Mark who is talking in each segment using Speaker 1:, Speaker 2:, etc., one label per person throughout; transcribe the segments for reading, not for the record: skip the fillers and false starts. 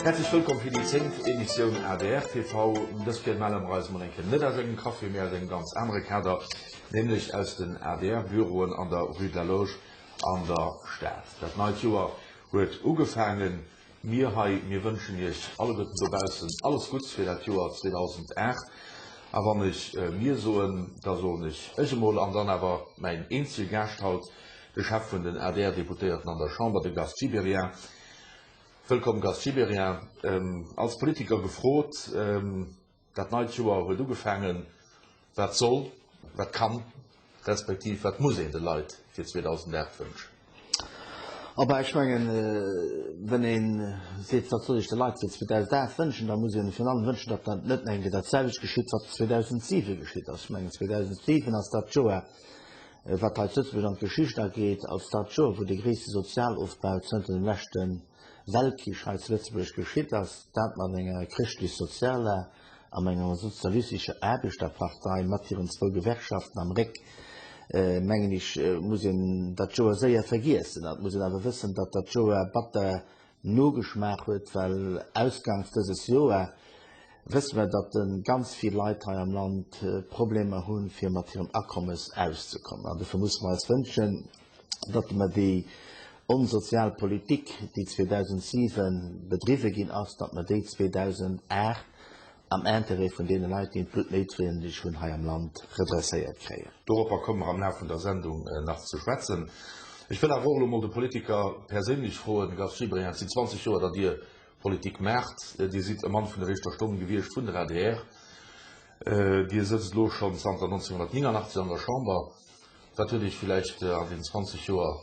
Speaker 1: Häerzlech wëllkomm fir déi zéngt Emissioun adr TV. Dës Kéier melle mer eis mol eng Kéier net aus engem Café, mee aus engem ganz anere Kader, nämlech aus den ADR-Büroen an der Rue de la Loge an der Stad. Dat neit Joer huet ugefaangen. Mir hei, mir wënschen Iech alleguerten dobaussen alles Gutts fir dat Joer 2008. A wann ech mir soen, da soen ech ech emol an dann awer mäin eenzege Gaascht haut, de Chef vun den ADR-Deputéierten an der Chamber, de Gast Gibéryen. Wëllkomm Gast Gibéryen. Als Politiker gefrot, Dat neit Joer huet ugefaangen. Wat soll, wat kann, respektiv wat muss een de Leit fir 2008 wënschen?
Speaker 2: Abee, ech mengen, wann ee seet, wat soll ech de Leit fir 2008 wënschen, da muss ee virun allem wënschen, datt dat net nach eng Kéier dat selwecht geschitt, wat 2007 geschitt ass. Ech mengen, 2007 ass dat Joer, wat hei zu Lëtzebuerg an d'Geschicht ageet als dat Joer, wou de gréisste Sozialofbau zënter dem leschte Weltkrich hei zu Lëtzebuerg geschitt ass, dat mat enger chrëschtlech-sozialer an enger sozialistescher Aarbechterpartei mat hiren zwou Gewerkschaften am Réck, mengen ech, muss een dat Joer séier vergiessen. An et muss een awer wëssen, datt dat Joer batter Nogeschmaach huet, well ausgangs dëses Joer wësse mer, datt ganz vill Leit hei am Land Problemer hunn, fir mat hirem Akommes auszekommen. An dofir musse mer eis wënschen, datt mer déi onsozial Politik, déi 2007 bedriwwe ginn ass, datt mer déi 2008 am Intérêt vun deene Leit, déi et bluttnéitwendeg hunn, hei am Land redresséiert kréien.
Speaker 1: Doropper komme mer am Laf vun der Sendung nach ze schwätzen. Ech wëll awer och elo mol de Politiker perséinlech froen, Gast Gibéryen, et sinn 20 Joer, datt Dir Politik maacht. Dir sidd e Mann vun der éischter Stonn gewiescht vun der adr. Dir sëtzt elo schonn zanter 1989 an der Chamber. Wat huet Iech villäicht an den 20 Joer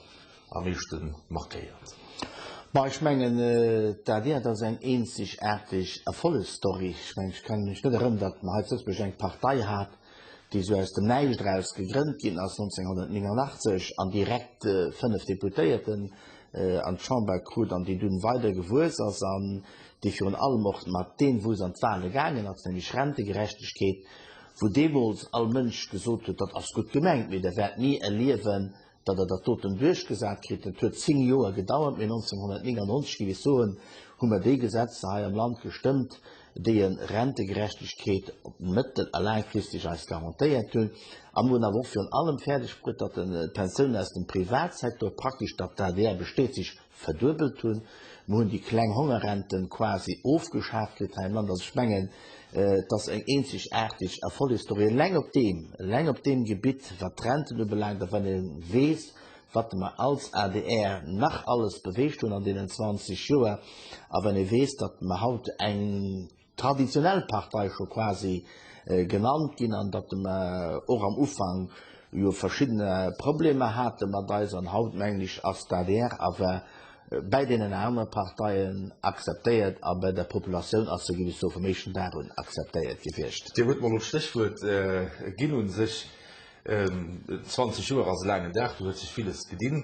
Speaker 1: am meeschte markéiert?
Speaker 2: Bon, ech mengen, d'ADR, dat ass eng eenzegaarteg Erfollegsstory. Ech mengen, ech kann mech net erënneren, datt mer hei zu Lëtzebuerg eng Partei hat, déi esou aus dem Näischt eraus gegrënnt ginn ass 1989 an direkt 5 Deputéierten an d'Chamber krut an déi dunn weider gewuess ass an déi virun allem och mat deem, wou se an d'Wahle gaangen ass, nämlech Rentegerechtegkeet, wou deemools all Mënsch gesot huet, dat ass gutt gemengt, mee Der wäert ni erliewen, datt Der dat doten duerchgesat kritt. Et huet zéng Joer gedauert, mee 1999, géif ech soen, hu mer déi Gesetzer hei am Land gestëmmt, déi e Rentegerechtegkeet op mëttel a laangfristeg eis garantéiert hunn. A mer hunn awer och virun allem fäerdeg bruet, datt d'Pensiounen aus dem Privatsektor praktesch, datt d'ADR besteet, sech verduebelt hunn. Mer hunn déi kleng Hongerrenten quasi ofgeschaaft kritt hei am Land. Also ech mengen, et ass eng eenzegaarteg Erfollegsstory eleng op deem, eleng op deem Gebitt, wat d'Renten ubelaangt. A wann ee weess, wat mer als adr nach alles beweegt hunn an deenen 20 Joer, a wann ee weess, datt mer haut eng traditionell Partei scho quasi genannt ginn an datt mer och am Ufank jo verschidden Problemer hate mat eis an haut, mengen ech, ass d'ADR awer bäi deenen anere Parteien akzeptéiert a bei der Populatioun ass se, géif ech soen, vum éischten Dag un akzeptéiert gewiescht.
Speaker 1: Dir hutt mer elo d'Stéchwuert ginn u sech. 20 Joer ass e laangen Dag, do huet sech villes gedinn.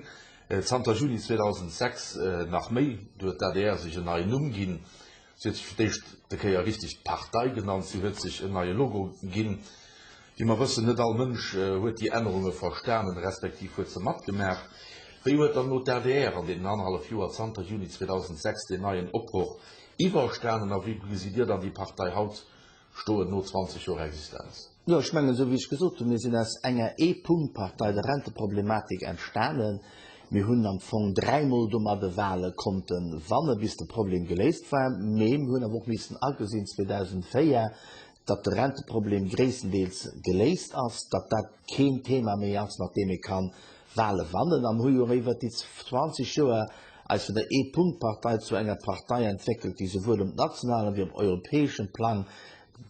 Speaker 1: Zanter Juni 2006 nach méi, do huet d'ADR sech en neien Numm ginn. Si huet sech fir d'éischt de Kéier richteg Partei genannt, si huet sech en neie Logo ginn. Wéi mer wëssen, net all Mënsch huet déi Ännerunge verstanen, respektiv huet se matgemaach. Wéi huet dann elo d'ADR an deenen annerhallef Joer zanter Juni 2006 deen neien Opbroch iwwerstanen a wéi gesitt Dir dann déi Partei haut stoen no 20 Joer Existenz?
Speaker 2: Jo, ech mengen, esou wéi ech gesot hunn, mir sinn aus enger Ee-Punkt-Partei, der Renteproblematik, entstanen. Mir hunn am Fong dräimol domadde Wahle konnte wanne bis de Problem geléist war. Mee mir hunn awer och missen agesinn 2004, datt de Renteproblem gréisstendeels geléist ass, datt dat keen Thema méi ass, mat deem ee kann Wahle wannen. A mir hu jo och iwwert déi 20 Joer eis vun der Ee-Punkt-Partei zu enger Partei entwéckelt, déi souwuel um nationalen wéi um europäeschen Plang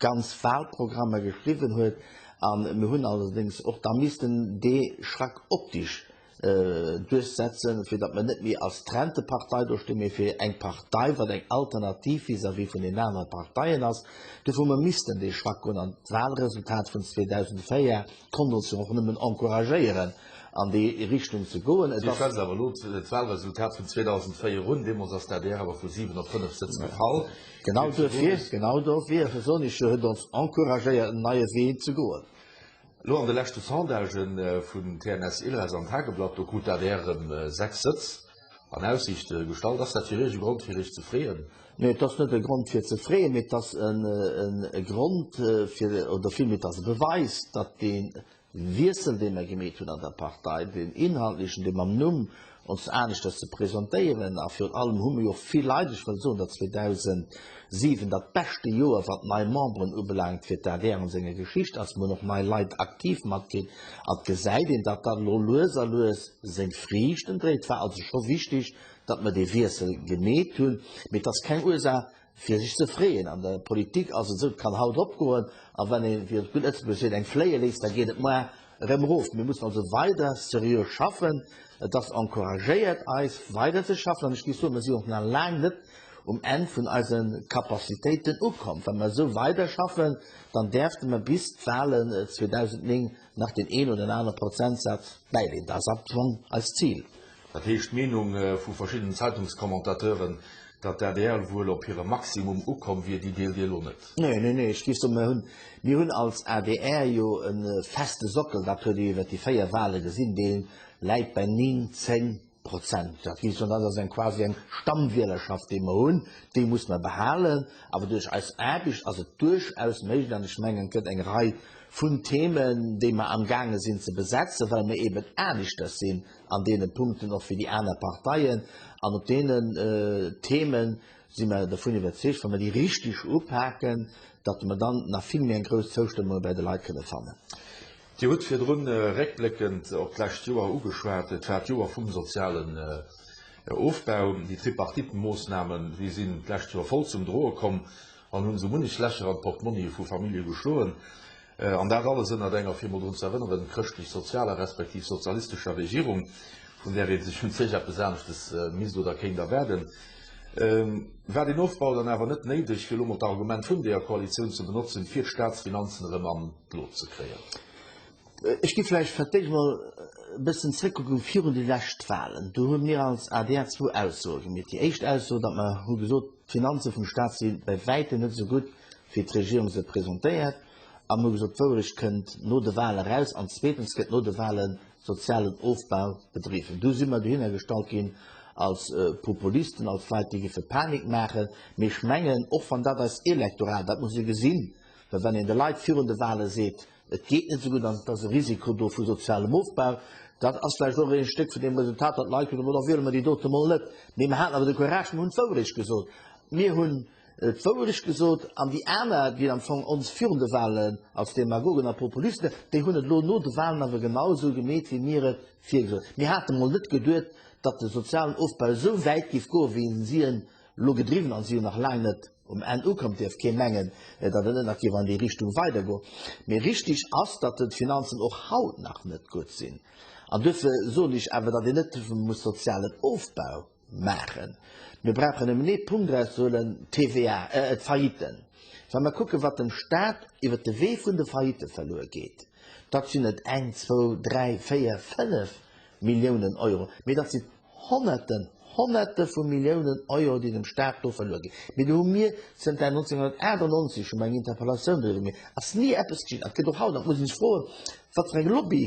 Speaker 2: ganz Wahlprogrammer geschriwwen huet. A mir hunn allerdéngs och da missten dee Schrack optisch duerchsetzen, fir datt mer net méi als Rentepartei do stinn, mee fir eng Partei, wat eng Alternativ vis-à-vis vun den anere Parteien ass. Duerfir hu mer missten dee Schrack goen an d'Wahlresultat vun 2004 konnt ons jo och nëmmen encouragéieren, an déi Richtung ze goen.
Speaker 1: Et Dir ass. Schwätzt awer elo d'Wahlresultat vun 2004 un. Deemools ass d'ADR awer vu 7 op 5 Sëtz gefall.
Speaker 2: Genau duerfir, genau duerfir soen ech jo, huet ons encouragéiert, en neie Wee ze goen.
Speaker 1: Elo an de leschte Sondagë vun TNS Ilres an Tageblatt, do krut d'ADR erëm 6 Sëtz. An Aussiicht gestallt. Ass dat fir Iech e Grond fir Iech ze freeën?
Speaker 2: Nee, et ass net e Grond fir ze freeën, mee et ass e Grond fir, oder villméi et ass e Beweis, datt dee Wiessel, dee mer gemeet hunn an der Partei, deen inhaltlechen, dee mam Numm ons aneschters ze presentéieren, a virun allem hu mer jo och vill Leit, ech wëll soen, datt 2007 dat beschte Joer, wat nei Memberen ubelaangt, fir d'ADR an senger Geschicht ass. Mer hunn och nei Leit aktiv matkritt an et gesäit een, datt dat elo lues a lues seng Friichten dréit. Et war also scho wichtig, datt mer dee Wiessel gemeet hunn, mee et ass keng Ursaach, fir sech ze freeën. An der Politik ass et esou, et kann haut opgoen, a wann een, wéi op gutt Lëtzebuergesch seet, eng fléie léisst, da geet et muar erëm erof. Mir mussen also weider seriö schaffen. Et ass encouragéiert eis, weider ze schaffen. An ech géif soen, mer sinn och nach laang net um Enn vun eise Capacitéiten ukomm. Wa mer esou weiderschaffen, dann däerfte mer bis d'Wahlen 2009 nach deen een oder anere Prozentsaz bäileeën. Dat ass am Fong eist Zil.
Speaker 1: Dat heescht, d'Meenung vu verschiddenen Zeitungskommentateuren, datt d'ADR wuel op hirem Maximum ukomm wier, déi deelt Dir elo net?
Speaker 2: Nee, nee, nee, ech géif soen, mir hunn, mir hunn als adr jo e feste Sockel, dat huet Dir iwwert déi 4 Wahle gesinn, dee läit bei 9, 10 Prozent. Dat géif ech soen, dat ass eng quasi eng Stammwielerschaft, déi mer hunn, déi muss mer behalen. Awer duerch eis Aarbecht ass et duerchaus méiglech, an ech mengen, et gëtt eng Rei vun Themen, déi mer amgaange sinn ze besetzen, well mer eben aneschters sinn an deene Punkten och wéi déi aner Parteien. An op deenen Themen si mer dervun iwwerzeegt, wa mer déi richtig upaken, datt mer dann nach vill méi eng grouss Zoustëmmung bei de Leit kënne fannen.
Speaker 1: Dir hutt virdrun réckbléckend op d'lescht Joer ugeschwat. Et war d'Joer vum sozialen Ofbau. Déi Tripartite-Moossnamen, déi sinn d'lescht Joer voll zum Droe komm an hunn esou munnech Lächer an d'Portmonnië vu Famillje geschloen. An dat alles ënnert enger, fir emol drun ze erënneren, chrëschtlech-sozialer respektiv sozialistescher Regierung, vun där ee sech un sech eppes aneschtes misst oder kéint erwaarden. War deen Ofbau dann awer net néideg, fir elo mol d'Argument vun deeër Koalitioun ze benotzen, fir d'Staatsfinanzen erëm an d'Lot ze kréien?
Speaker 2: Ech gi vläicht fir d'éischt emol e bëssen zréckkucken virun déi lescht Wahlen. Do hu mir als adr zwou Aussoe gemeet. Déi éischt Ausso, datt mer hu gesot, d'Finanze vum Staat si bei wäitem net esou gutt, wéi d'Regierung se presentéiert. A mir hu gesot, d'Wourecht kënnt no de Wale raus an zweetens gëtt no de Wale sozialen Ofbau bedriwwen. Du si mer dohinner gestallt ginn als Populisten, als Leit, déi géife Panik maachen. Mee ech mengen, och wann dat eist Elektorat, dat muss ee gesinn, well wann een de Leit virun de Wale seet, et geet net esou gutt an et ass e Risiko do vu sozialem Ofbau, dat ass vläicht och ee Stéck vun deem Resultat, datt d'Leit gesot hunn, da wiele mer déi dote mol net. Mee mer haten awer de Courage, mer hunn d'Wourecht gesot. Mir hunn D'Wouerecht gesot, an déi aner, déi am Fong ons virun de Wahlen als Demagogen a Populisten, déi hunn et elo no de Wahlen awer genau esou gemeet, wéi mir et virgesot hunn. Mir hate mol net geduet, datt de sozialen Ofbau esou wäit géif goen, wéi si en elo gedriwwen, an si jo nach laang net um Enn ukomm. Et dierf kee mengen, datt et net nach géif an déi Richtung weidergoen. Mee richtig ass, datt d'Finanzen och haut nach net gutt sinn. An duerfir soen ech awer, datt een net muss sozialen Ofbau Maachen. Mir brauchen nëmmen ee Punkt erauszehuelen, d'TVA, d'Faillitten. Wa mer kucken, wat dem Stat iwwert de Wee vun de Faillitte verluer geet, dat sinn net eng, zwou, dräi, véier, fënnef Milliounen Euro, mee dat sinn Honnerten, Honnerte vu Milliounen Euro, déi dem Stat do verluer ginn. Mee do hu mir zënter 1998 hu mer eng Interpellatioun driwwer gemaach, ass ni eppes geschitt. An et gëtt och haut nach, et muss ee sech froen, wat fir eng Lobby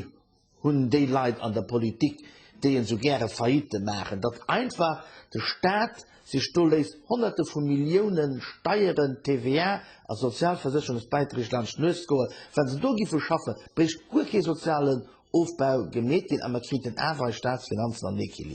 Speaker 2: hunn déi Leit an der Politik, déi esou gäre Faillite maachen, datt einfach de Staat sech do léisst Honnerte vu Milliounen Steieren, TVA a Sozialversécherungsbäiträg laanscht d'Nues goen. Wa se do giffe schaffen, bréicht guer kee sozialen Ofbau gemeet ginn a mer kriten awer eis Staatsfinanzen an Equiliber.